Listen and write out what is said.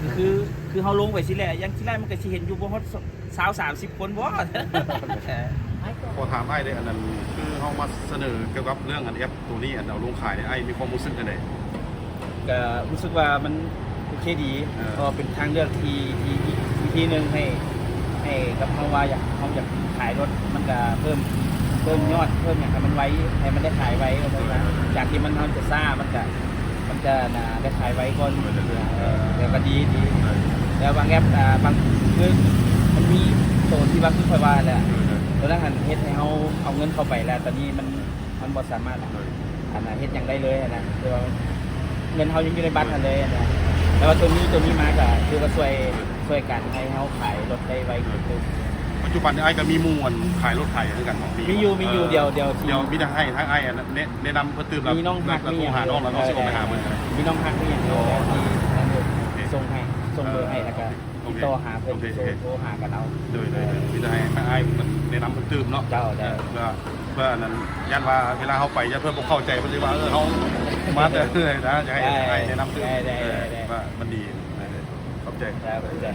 ກໍຄື ຄືເຮົາລົງໄປຊີ້ແຫຼະ ຢ່າງທີແລກມັນກໍຊິເຫັນຢູ່ບໍ່ຮອດຊາວສາມສິບຄົນບໍ? ຂໍຖາມອ້າຍເດ້ ອັນນັ້ນ ຄືເຮົາມາສະເໜີກ່ຽວກັບເລື່ອງອັນແອັບໂຕນີ້ ອັນເອົາລົງຂາຍນີ້ ອ້າຍມີຄວາມຮູ້ສຶກຈັ່ງໃດ? ກໍຮູ້ສຶກວ່າມັນໂອເຄດີ ເອີ ເພາະວ່າເປັນທາງເລືອກທີ່ ທີ່ ທີ່ ທີ່ໜຶ່ງໃຫ້ ໃຫ້ກັບເຮົາວ່າຢາກ ເຮົາຢາກຂາຍລົດ ມັນກໍເພີ່ມ ເພີ່ມຍອດ ເພີ່ມຫຍັງໃຫ້ມັນໄວ ໃຫ້ມັນໄດ້ຂາຍໄວວ່າຊັ້ນຊະ ຈາກທີ່ມັນ ເຮົາຈະຊ້າ ມັນກໍ ມັນຈະ ນະ ໄດ້ຂາຍໄວກ່ອນ ເອີ ແລ້ວກໍດີ ດີ ແລ້ວບາງແອັບ ອ່າ ບາງ ຄືມັນມີໂຕທີ່ວ່າ ຄືຂ້ອຍວ່າແຫຼະ ໂຕນັ້ນຫັ້ນເຮັດໃຫ້ເຮົາເອົາເງິນເຂົ້າໄປແລ້ວ ຕອນນີ້ມັນ ມັນບໍ່ສາມາດ ອັນນ່າ ເຮັດຫຍັງໄດ້ເລີຍຫັ້ນນະ ຄືວ່າເງິນເຮົາຍັງຢູ່ໃນບັດຫັ້ນເລີຍຫັ້ນນະ ແຕ່ວ່າໂຕນີ້ ໂຕນີ້ມາກໍຄືວ່າຊ່ວຍ ຊ່ວຍກັນໃຫ້ເຮົາຂາຍລົດໄດ້ໄວຂຶ້ນ. ປັດຈຸບັນອ້າຍກໍມີໝູ່ອັນຂາຍລົດໄຖຄືກັນເນາະ? ມີຢູ່ ມີຢູ່ ເອີ ດຽວ ດຽວ ດຽວມີແຕ່ໃຫ້ທາງອ້າຍອັນແນະ ແນະນຳເພິ່ມຕື່ມ ແລ້ວ ມີນ້ອງຮັກ ມີຫຍັງ ໂທຫາເບິ່ງ ເອີ ເອີ ມີນ້ອງຮັກ ມີຫຍັງ ໂອ້ ທີ່ນັ້ນເດີ ໂອເຄ ສົ່ງໃຫ້ ສົ່ງເບີໃຫ້ ແລ້ວກໍຕິດຕໍ່ຫາເພິ່ນ ໂທ ໂທຫາກັນເອົາ. ໂດຍ ໂດຍ ໂດຍ ມີແຕ່ໃຫ້ທາງອ້າຍເພິ່ນແນະນຳເພິ່ມຕື່ມເນາະ. ເຈົ້າ ເຈົ້າ ເອີ ເພື່ອ ເພື່ອອັນນັ້ນ ຢ້ານວ່າເວລາເຮົາໄປ ຢ້ານເພິ່ນບໍ່ເຂົ້າໃຈ ເພິ່ນຊິວ່າ ເອີ ເຮົາມາແຕ່ເອີນະ ຢາກໃຫ້ອ້າຍແນະນຳຕື່ມ ໄດ້ ໄດ້ ເອີ ໄດ້ ວ່າມັນດີ ໄດ້ ຂອບໃຈ ຂອບໃຈ.